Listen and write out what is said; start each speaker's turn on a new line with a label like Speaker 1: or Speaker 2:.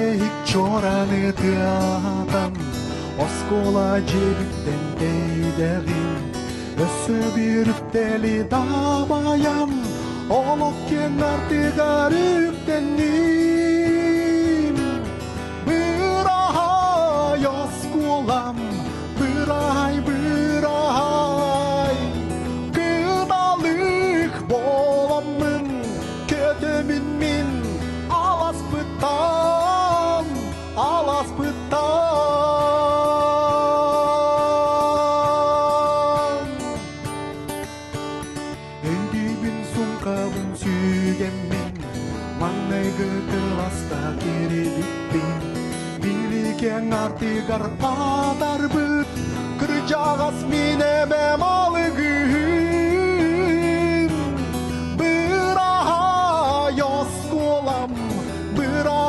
Speaker 1: Бүтэһик чуораны тыатан, оскуола дьиэбиттэн тэйдэҕим. Өссө биир үктэли дабайан, олох киэҥ артыгар үктэнним. Быраһай оскуолам, быраһай, быраһай, кыдалык буоламмын, көтөмүн мин аласпыттан, аласпыттан. Өйдүүбүн сумкабын сүгэммин, маҥнайгы кылааска киирбиппин. Билиикэҥ артыгар атарбыт, кырдьаҕас мин эбэм алыгыһын. Быраһай оскуолам, быраһай.